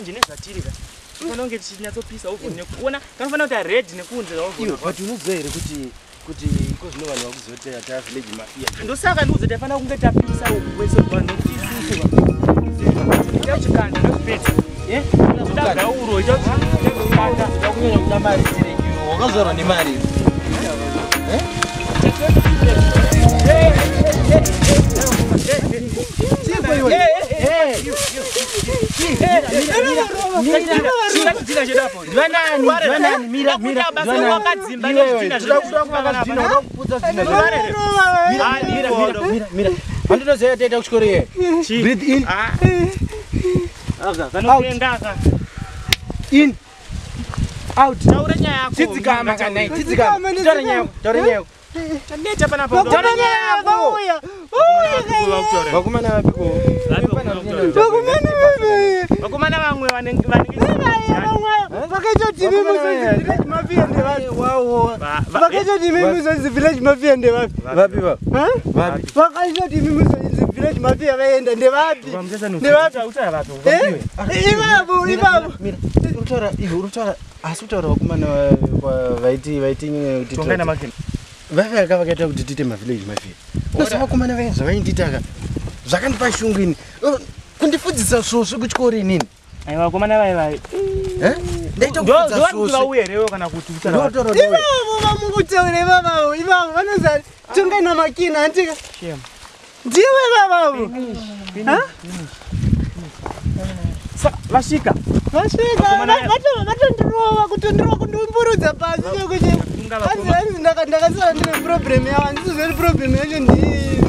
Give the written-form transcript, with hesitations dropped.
Manje nezvatiri ka. Tinofanira kunge tichinyatsopisa oven nekuona kanofanira kuti ready nekunze Iwe, oven. but unoziva here kuti iko zvino vanhu vakuziva kuti taa village mafia? Ndosaka ndikuudza taifanira kunge tapisa uku kwese vanhu nokuti isusu tachikanda ndokupedza. Toda gauro, tachikanda. Kunyanya kuda mari tireki, wakazvarwa nemari. Handinoziva taita kuchikoro iye. Breathe in. In. Out. Taura nyaya yako. Tidzikama kana tidzikama. Taura nyaya yako. Taura nyaya yako. Taneta panapa. Taura nyaya yako. Vakomana vapiko? Vakomana vamwe vanenge vanenge Vakaita kuti imi muzonzi village mafia ndevapi? Wawo. Vakaita kuti imi muzonzi village mafia ndevapi? Vapi va? Vapi? Vakaita kuti imi muzonzi village mafia vaenda ndevapi? Ndevapi? Eh? Ivavo, ivavo. Mira. Urutaura iwe urutaura asi utaura vakomana vaiti nyaya kuti Tongai namakina. Vavaka vakaita kuti tiite mavillage mafia. Ndosa vakomana vaya zvavaindiita zvakandipa shungu ini. Kundifudzisa svosve kuchikoro inini. Aiwa vakomana vai vai. Eh? Ndaita Ndo kufudza ndo kuti svosve. vauye here kana kuti utaura. Ndotaura newe. Ivavo vamukutaura ivavavo, ivavo vanonzi Tongai namakina handika? Shame. Ndiwe vavavo. Vasvika. Vasvika Vakomana- vatondirova kutondirova kundiumburudza pasi chekuti Funga hanzi vakoma. hanzi ndakasara ndine problem yavo, handisizivi kuti problem yacho ndii.